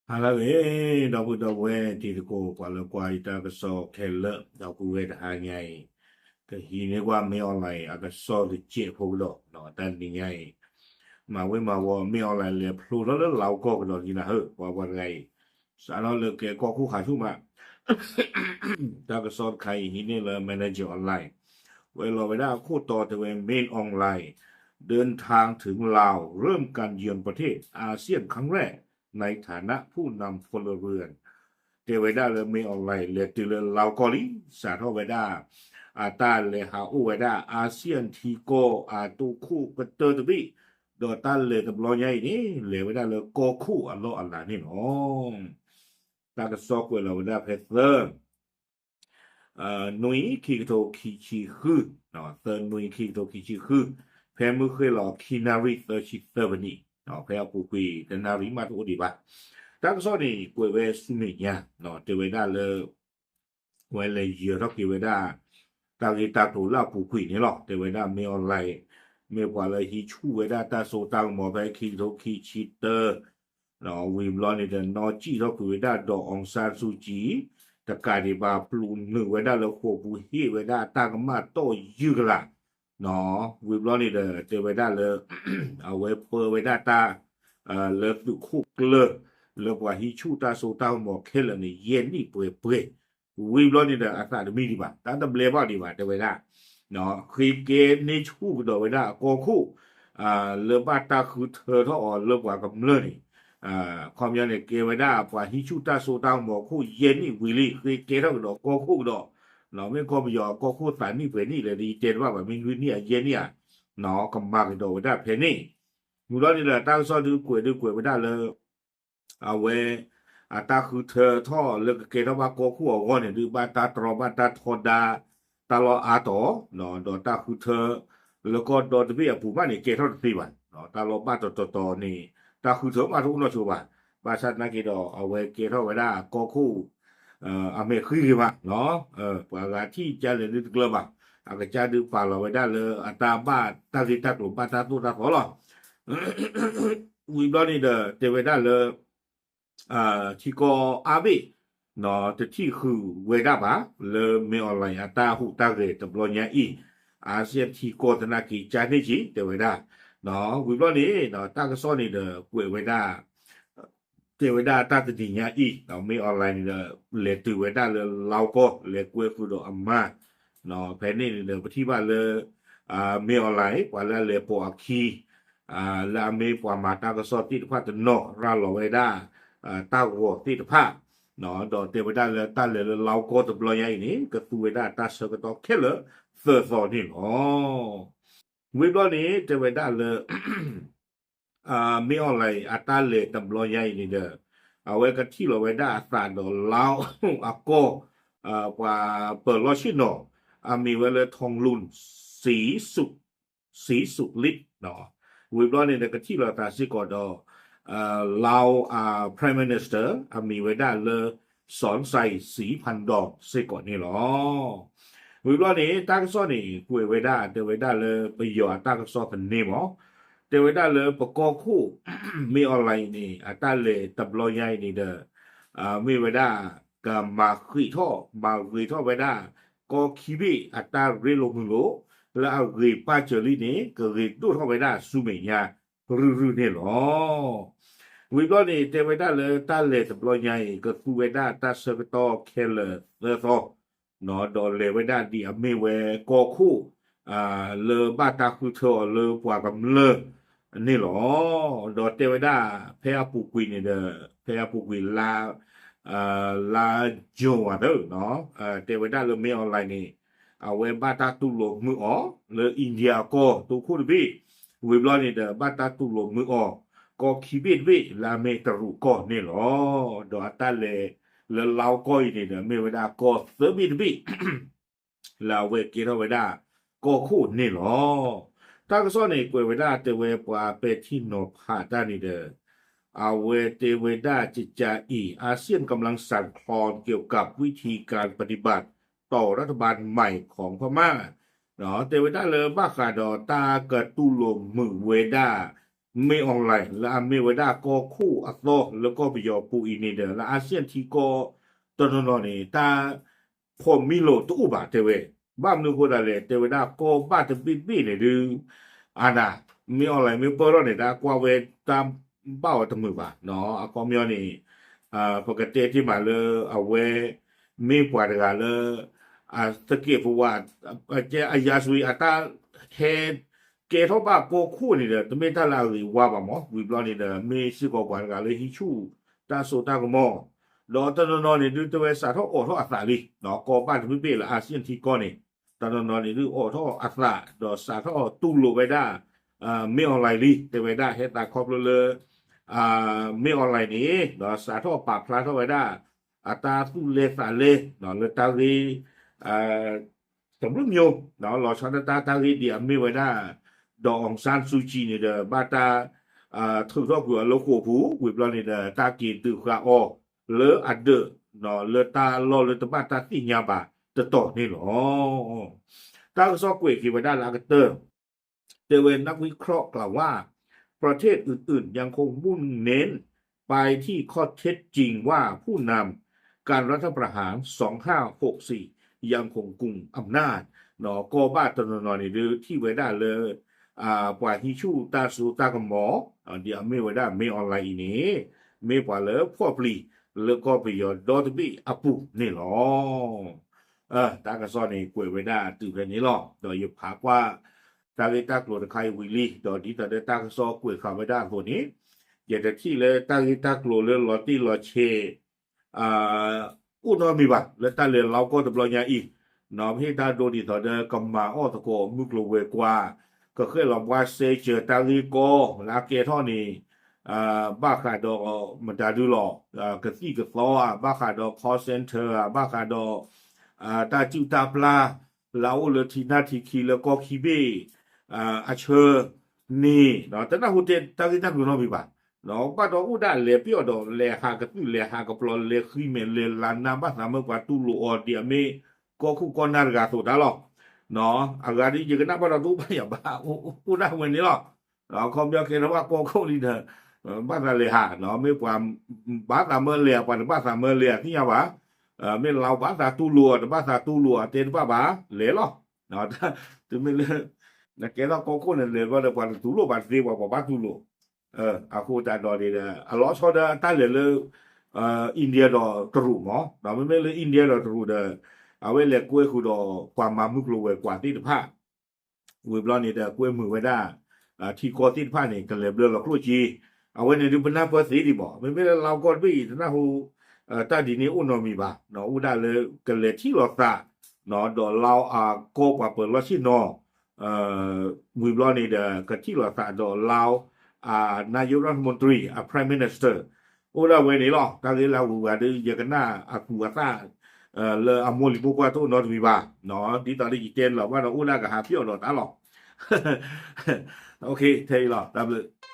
ဟါလၢအဂ့ၤ, ဒီပုၢ်ဒီဝဲၢ်တံၤသကိး ပှၤလၢကွၢ်ယတၢ်ကစီၣ်ခဲလၢာ် ဒီပုၢ်ဝဲၢ်တဟါညါအံၤ, ကဟံးန့ၢ်ကွၢ် မင်းအောင်လှိုင် အကစီၣ်တစဲးဖိကဒီး တၢ်နံၤညါအံၤ, မၤဝ့မၤဝီ မင်းအောင်လှိုင် လဲၤဖျိထီၣ်လၢလီကီၢ်ကဒီးလံနၤဧၢ ပှၤပှၤတဂၤအံၤ, စးထီၣ်လၢကဲကီၢ်ခိၣ်ခးဆူၣ်မး တၢ်ကစီၣ်တခါအံၤဟံးန့ၢ်လၢ Manager Online, ကွဲးလီၤဝဲဒၣ်အခိၣ်တီတဲဝဲ မင်းအောင်လှိုင် เดินทางถึงลาว เริ่มการเยือนประเทศอาเซียนครั้งแรก ในฐานะผู้นำพลเรือน တဲဝဲဒၣ်လၢ မင်းအောင်လှိုင် လဲၤတုၤလၢလီကီၢ်လံ, စးထီၣ်ဝဲဒၣ် အတၢ်လဲၤဟးအိၣ်ဝဲဒၣ် အၣ်စံၣ်ထံကီၢ်အတိခိၣ်ကတၢၢ်တဘ့ၣ်, ဒီးတၢ်လဲၤတဘျီညါအံၤန့ၣ် လဲၤဝဲဒၣ်လၢကီၢ်ခိၣ်အလီၢ်အလၤန့ၣ်လီၤ. တၢ်ကစီၣ်ကွဲးလီၤဝဲဒၣ်ဖဲသၢ နွံ ခံကထိခံဆံဃု, သၢ နွံ ခံကထိခံဆံဃု, ဖဲမုၢ်ဃ့ၢ်လီၤခံနၣ်ရံၣ်သၢဆံသၢမံးနံး, ဖဲအပူၤကွံာ်တနၣ်ရံၣ်မးတအိၣ်ဒံးဘၣ်. တၢ်ကစီၣ်န့ၣ် ကွဲးဝဲဆူမဲာ်ညါ, တဲဝဲဒၣ်လၢ ဝဲလဲၤယၢၤထီၣ်က့ၤဝဲဒၣ် တၢ်ဂ့ၢ်တၢ်ကျိၤလၢအပူၤကွံာ်န့ၣ်လီၤ. တဲဝဲဒၣ် မင်းအောင်လှိုင် မ့ၢ်ပှၤလၢဟံးဆူၣ်ဝဲဒၣ်တၢ်စိတၢ်ကမီၤဖဲခံကထိခံဆံတၢ ဝံၤဘျီန့ၣ်ဒီး နီၣ်စံၣ်ထီၣ်ကွံာ်ဝဲဒၣ် ဒေါ်အောင်ဆန်းစုကြည် တကးဒံးဘၣ်ပျိးနုာ်ဝဲဒၣ်လၢဃိာ်ပူၤဟ့ၣ်ဝဲဒၣ်တၢ်ကမၣ်တီၢ်ယုၢ်ကလာ်, ဝံၤဘျီန့ၣ်ဒီး တဲဝဲဒၣ်လၢ အဝဲပၢဝဲဒၣ်တၢ် လၢသုးခိၣ်ကျၢၢ် လၢပှၤဟံးဆူၣ်တၢ်စိတၢ်ကမီၤခဲလၢာ်န့ၣ် ယဲၢ်နံၣ်ပှဲၤပှဲၤ, ဝံၤဘျီန့ၣ်ဒီး အသးတမံဒံးဘၣ်, တၢ်တဘျဲဘၣ်ဒံးဘၣ် တဲဝဲဒၣ် ဃ့ကဲန့ၢ်ဆူၣ်ကဒီးဝဲဒၣ်အကီၢ်ခိၣ် လၢဘၣ်တၢ်ဃုထၢထီၣ်အီၤလၢပှၤကမျၢၢ်န့ၣ်, ခီပညီန့ၣ် ကဲဝဲဒၣ်ပှၤဟံးဆူၣ်တၢ်စိတၢ်ကမီၤခိၣ်ယဲၢ်နံၣ်ဝံၤလံ ဃ့ကဲထီၣ်ကဒီးကီၢ်ခိၣ်ကဒီး, မ့ၢ်ကီၢ်ပယီၤကီၢ်ခိၣ်သးနံၣ်ပှဲၤနံၣ်လဲၣ်ဒီး ယတဲတဘၣ်ဘၣ် မ့ၢ်လွံၢ်နံၣ်အယဲၢ်နံၣ်ဧါ, ကမၤကဒီးဝဲဒၣ်ဖဲန့ၣ်, မုၢ်လီၤန့ၣ်ဒီး တၢ်ကစီၣ်ဒုးကွဲးဒုးကွဲးဝဲဒၣ်လၢ အဝဲ အတၢ်ဃုထၢထီၣ်လၢကကဲထီၣ်ဘၣ်ကီၢ်ခိၣ်အဂီၢ်န့ၣ် ဒုးဘၣ်တၢ်တြီဘၣ်တၢ်ထီဒါ တၢ်လီၢ်အါတီၤ, ဒီးတၢ်ဃုထၢ လၢကီၢ်ဒီတဘ့ၣ်အပူၤဘၣ်န့ၣ် ကဲထီၣ်တသ့ဘၣ်, တၢ်လီၢ်ဘၣ်တတီၤတီၤန့ၣ် တၢ်ဃုထၢမးတအိၣ်နီၢ်ဆိဘၣ်, ဘၣ်ဆၣ်သနာ်က့ဒီး အဝဲကဲထီၣ်ဝဲဒၣ်ကီၢ်ခိၣ် အမဲာ်ဃံဂ့ၤမး, ပှၤဂၤထံၣ်ကလဲၣ်ဒုးတကျၢၤဘၣ်, အကစၢ်ဒုးပာ်လီၤဝဲဒၣ်လၢအတၢ်ဘၣ်တၢ်ဂ့ၢ်တၢ်ကျိၤဘၣ်တၢ်သိၣ်တၢ်သီလီၤ. ဝံၤဘျီန့ၣ်ဒီး တဲဝဲဒၣ်လၢ ထံကီၢ်အါဘ့ၣ် တထံၣ်ဃုာ်ဝဲဒၣ်ဘၣ် လၢမင်းအောင်လှိုင် အတၢ်ဟူးတၢ်ဂဲၤတဘျီညါအံၤ, အၣ်စံၣ်ထံကီၢ်သနာ်က့ ကၠါန့ၢ်က့ၤ တဲဝဲဒၣ်, ဝံၤဘျီန့ၣ် တၢ်ကစီၣ်န့ၣ်ဒီး ကွဲးဝဲဒၣ် တဲဝဲဒၣ်တၢ်တနံၤညါအံၤ မင်းအောင်လှိုင်န့ၣ်ဒီး လဲၤတုၤဝဲဒၣ်လၢလီကီၢ် လဲၤကွဲဃုာ်ဒီးအမါ, ဖဲန့ၣ်န့ၣ်ဒီး ပထံၣ်ဘၣ်လၢ မင်းအောင်လှိုင် ပှၤလၢအလဲၤပိာ်အခံ လၢအမ့ၢ်ပှၤမၤတၢ်ကစီၣ်သ့ၣ်တဖၣ်တနီၤ ရၤလီၤဝဲဒၣ် တၢ်ဂီၤသ့ၣ်တဖၣ်, ဒီးတဲဝဲဒၣ်လၢတၢ်လဲၤလၢလီကီၢ်တဘျီညါအံၤန့ၣ် ကသူဝဲဒၣ်တၢ်ဆၢကတီၢ်ခဲလၢာ်သၢသီန့ၣ်လီၤ. ဝံၤဘျီန့ၣ် တဲဝဲဒၣ်လၢ မင်းအောင်လှိုင် အတၢ်လဲၤတဘျီညါအံၤန့ၣ်ဒီး အဝဲကထံၣ်လီၤဝဲဒၣ်အသးဒီးလီအကီၢ် ပှၤပၢၤလီၢ်ဆ့ၣ်နီၤ အမံၤဝဲလၢ ทองลุน ศรีสุข ศรีสุขฤทธิ์ ဝံၤဘျီန့ၣ်ဒီး ကထံၣ်လီၤသးစ့ၢ်ကီးဒီး Lao Prime Minister အမံၤဝဲဒၣ်လၢ สอนชัย ศรีพันดอน စ့ၢ်ကီးန့ၣ်လီၤ. ဝံၤဘျီန့ၣ် တၢ်ကစီၣ်န့ၣ် ကွဲးဝဲဒၣ် တဲဝဲဒၣ်လၢပယီၤအတၢ်ကစီၣ်သန့မး တဲဝဲဒၣ်လၢပကီၢ်ခိၣ် မင်းအောင်လှိုင် အံၤန့ၣ် အတၢ်လဲၤတဘျီညါအံၤန့ၣ်ဒီး မ့ၢ်ဝဲဒၣ် ကမၤဃံးထီၣ် မၤဂ့ၤထီၣ်ဝဲဒၣ် ကီၢ်ခံဘ့ၣ်အတၢ်ရ့လိာ်မုာ်လိာ် လၢအဂ့ၤပာ်စၢၤလံန့ၣ် ကဂ့ၤဒိၣ်ထီၣ်ဝဲဒၣ်ဆူမဲာ်ညါ ရုၢ်ရုၢ်န့ၣ်လီၤ. ဝံၤဘျီန့ၣ် တဲဝဲဒၣ်လၢတၢ်လဲၤတဘျီညါအံၤ ကသူဝဲဒၣ်တၢ်ဆၢကတီၢ်ခဲလၢာ်သၢသီ ဒီးလဲၤဝဲဒၣ်ဒ်အမ့ၢ်ဝဲကီၢ်ခိၣ် လၢဘၣ်တၢ်ဃုထၢအီၤလၢပှၤကမျၢၢ်န့ၣ်လီၤ. ဒီးတဲဝဲဒၣ် ဖဲအပူၤကွံာ်န့ၣ်ဒီး ဖဲအပူၤကွံာ်လါ လါ June ဝဲသၢ တဲဝဲဒၣ်လၢ မင်းအောင်လှိုင် န့ၣ် အဝဲဘၣ်တၢ်တူၢ်လိာ်မုာ်အီၤ လၢ India အကီၢ်တိခိၣ်တဘ့ၣ်, ဝံၤဘျီန့ၣ်ဒီး ဘၣ်တၢ်တူၢ်လိာ်မုာ်အီၤ ကီၢ်ခံဘ့ၣ်တဘ့ၣ် လၢအမ့ၢ်တရူးကီၢ်န့ၣ်လီၤ. ဒီးအတၢ်လဲၤလၢလီကီၢ်အံၤန့ၣ်ဒီး မ့ၢ်ဝဲဒၣ်ကီၢ်သၢဘ့ၣ်တဘ့ၣ် လၢအဝဲကဲထီၣ်ဝဲဒၣ်ကီၢ်ခိၣ်န့ၣ်လီၤ. တၢ်ကစီၣ်န့ၣ် ကွဲးဝဲဒၣ်တဲဝဲပှၤပဲာ်ထံနီၤဖးတၢ်န့ၣ်ဒီး အဝဲတဲဝဲဒၣ်ကကးအံၤ อาเซียนกำลังสั่นคลอนเกี่ยวกับวิธีการปฏิบัติต่อรัฐบาลใหม่ของพม่า တဲဝဲဒၣ်လၢဘၣ်ဃးဒီးတၢ်ကတူၢ်လိာ်မုာ်ဝဲဒၣ် မ့ၢ်အီၣ်လဲၣ် လၢအမ့ၢ်ဝဲဒၣ်ကီၢ်ခိၣ်အသီလၢကီၢ်ပယီၤပူၤအံၤန့ၣ်ဒီး လၢ ASEAN ထံကီၢ်တနီၤနီၤန့ၣ် တၢ်ဖီၣ်မံလိာ်တအိၣ်ဘၣ်တဲဝဲ, ဘၣ်မနုၤအဃိသတးလဲၣ် တဲဝဲဒၣ်ကီၢ်ဘၣ်တဘ့ၣ်ဘ့ၣ်န့ၣ်ဒုး အါနၤ မ့ၢ်အီၣ်လဲၣ်မ့ၢ်ပၢၢ်ထီၣ်န့ၣ် တၢ်ကွၢ်ဝဲတၢ်ဘၣ်အီၤတမုာ်ဘၣ်နီၤ. အခီပညီန့ၣ် ပကတဲတ့ၢ်မးလၢအဝဲ မ့ၢ်ပှၤတဂၤလၢ အသကဲးပဝး အရာဇဝင် အတၢ်ဟဲကဲထီၣ်ဘၣ်ကီၢ်ခိၣ်န့ၣ်ဒီး တမ့ၢ်တၢ်လၢအဂ့ၤဝါဘၣ်မး, ဝံၤဘျီန့ၣ်ဒီး မ့ၢ်စ့ၢ်ကီးပှၤတဂၤလၢဟံးဆူၣ်တၢ်စိတၢ်ကမီၤ, ဒီးတနီၤနီၤန့ၣ်ဒုးတဲဝဲစးထီၣ်အိးထီၣ်အသးလံ, ကီၢ်ဘၣ်တဘ့ၣ်ဘ့ၣ်လၢ ASEAN ထံကီၢ်န့ၣ် တနီၤနီၤန့ၣ်ဒုးအိးထီၣ်အသး ဒီးစးထီၣ်တူၢ်လိာ်ဝဲဒၣ် မ့ၢ်အီၣ်လဲၣ်လံ, တဲဝဲဒၣ်ဟဲသးခီဖျိလၢ မ့ၢ်အီၣ်လဲၣ်န့ၣ် ဒီးစးထီၣ်ပာ်ဖျါထီၣ်ဝဲဒၣ် အတၢ်သူၣ်လဲသးလဲ လၢတၢ်ဂ့ၢ် တဘျုးမျိုး လီၤဆီဒၣ်တၢ် တၢ်ဂ့ၢ်ဒ်အမ့ၢ်ဝဲဒၣ် ဒီး အောင်ဆန်းစုကြည် န့ၣ်ဒီး ဘၣ်တၢ်ထုးထီၣ်ကွံာ်အီၤလၢဃိာ်ပူၤ ဝံၤဘျီန့ၣ်ဒီး တၢ်က့ၤဒုးဃာ်အီၤလၢအဒၢး လၢတၢ်လီၢ်လၢတဘၣ်တၢ်သ့ၣ်ညါဘၣ်တတီၤန့ၣ်လီၤ. တၢ်ကစီၣ်ကွဲးက့ၤဝဲဒၣ်လၢအကတၢၢ် တဲဝဲ นักวิเคราะห์กล่าวว่า ประเทศอื่นๆ ยังคงมุ่งเน้นไปที่ข้อเท็จจริงว่าผู้นำการรัฐประหาร สองห้าหกสี่ ยังคงกุมอำนาจ ကီၢ်ဘၣ်တနီၤနီၤန့ၣ်ဒုးထံၣ်ဝဲဒၣ်လၢ ပှၤဟံးဆူၣ်တၢ်စိတၢ်ကမီၤ ဒ်အမ့ၢ်ဝဲဒၣ် မ့ၢ်အီၣ်လဲၣ်အံၤန့ၣ် မ့ၢ်ပှၤလၢဖှီၣ်ပျံၤလၢကီၢ်ပယီၤဒီတဘ့ၣ်အပူၤန့ၣ်လီၤ. တၢ်ကစီၣ်န့ၣ်ကွဲးဝဲဒၣ်တုၤဖဲန့ၣ်လီၤ. ဒီးယဖးကွၢ် တၢ်ဂ့ၢ်တၢ်ကျိၤတခါအံၤဝံၤလံ, ဒီးဒ်သိးဒီးတၢ်ကစီၣ်ကွဲးဃာ်ဝဲဒၣ်အသိးန့ၣ် ယတထံၣ်လၢတၢ်ဂ့ၢ်တၢ်ကျိၤလၢလီၤတံၢ်လီၤဆဲး အိၣ်နီတမံၤဘၣ် လၢတၢ်လဲၤလီကီၢ်တဘျီညါအံၤ, ပဟ့ၣ်တၢ်ဒိဒ်သိးဒီးကမၤအီၣ်သကိးမုၢ်ကျိၤဝဲၤကွာ်, ကဃဲၣ်လီၤဘှါစဲစၢၤတၢ်ဂ့ၢ်ကီလၢအကဲထီၣ်န့ၣ် ဘၣ်ဃးဒီးမတၤဒုလီၤ, ကသံၣ်ကသီဧါ, ဘၣ်ဃးဒီး call center ဧါ, ဘၣ်ဃးဒီး တၢ်စုၣ်တၢ်ပျၢ် လၢအအိၣ်လၢထံနၢ်ထံခံလၢကီၢ်ခံဘ့ၣ် အဆၢန့ၣ် တနၢ်ဟူတဲတၢ်ဂ့ၢ်တၢ်ကျိၤနီတမံၤဘၣ်. ဘၣ်ဒီးအိၣ်ဒၣ်လဲၤပျီၣ်ဒီး လဲၤဟးကသုၣ်လဲၤဟးကပျီၤ လဲၤဃံမဲာ်လဲၤလၤနါ ဘၣ်သးမၢပှၤတူၢ်လိာ်အီၤဒ်အမ့ၢ်ကီၢ်ခိၣ်ကီၢ်နၢ်တဂၤအသိးတၢ်လီၤ. အဂၤဒ်ယကနၣ်ဘၣ်ဒီးတအိၣ်ဘၣ်ယၤဘၣ် အိၣ်ဒၣ်ဝဲန့ၣ်လီၤ. ခီပညီကဲထီၣ်ဘၣ်ကီၢ်ခိၣ်လံဒီး ဘၣ်သးလဲၤဟး မ့ၢ်ပှၤဘၣ်သးမၢလဲၤ ပှၤတဘၣ်သးမၢလဲၤသ့ၣ်ညါဘၣ်. မ့ၢ်လီၤဘၣ်သးတူၢ်လိာ် တဘၣ်သးတူၢ်လိာ်အတဲတဘၣ်ဘၣ် လဲၤလီၤ. တမ့ၢ်လၢ နကဲထီၣ်ကီၢ်ခိၣ်န့ၣ် လဲၤဘျီဒီး ပှၤတတူၢ်လိာ်ဘၣ်တသ့ ပှၤပှၤဘၣ်တူၢ်လိာ်. အဃိသတးဒီးန့ၣ်ဒီး အလီၤဆီဒီးတၢ်လဲၤလၢ India ဒီးတရူးမး, မ့မ့ၢ်လၢ India ဒီးတရူးဒီး အဝဲလဲၤကွဲဃုာ်ဒီးပှၤမၤမုၢ်ကျိၤဝဲၤကွာ်သ့ၣ်တဖၣ် ဝံၤဘျီန့ၣ်ဒီး ကွဲမုာ်ဝဲဒၣ် ထံကီၢ်သ့ၣ်တဖၣ်န့ၣ် ကလဲၤဘျၢလီၤကျိၣ်စ့, အဝဲန့ၣ်ဒုးပနၢ်ပၢၢ်သ့ဒံးဘၣ်. မ့မ့ၢ်လၢလါကီၢ်တဘ့ၣ်အံၤ တနၢ်ဟူ တၢ်ဒ်န့ၣ်အိၣ်နီတမံၤဘၣ်. အိၣ်ဒၣ်လၢကလဲၤထံၣ်လိာ်သး ဒီးလါအကီၢ်ပှၤပၢၤလီၢ်ဆ့ၣ်နီၤ ဝံၤဘျီန့ၣ်ဒီး ကထံၣ်လိာ်သးဒီးလါ အ นายกรัฐมนตรี အ Prime Minister အိၣ်ဒၣ်ဝဲန့ၣ်လီၤ. တၢ်ဂ့ၢ်လၢအဂုၤအဂၤဒီး ယကနၣ်အသူၣ်အသး လၢအမိၢ်လံၤမိၢ်ပှၢ်တအိၣ်နီတမံၤဘၣ်. ဒ်သိးလၢယတဲလီၤဘၣ်ဒီး အိၣ်ဒၣ်ကဟးပျီၣ်ဒီးတၢ်လီၤ. ထဲအံၤလီၤ တၢ်ဘျုး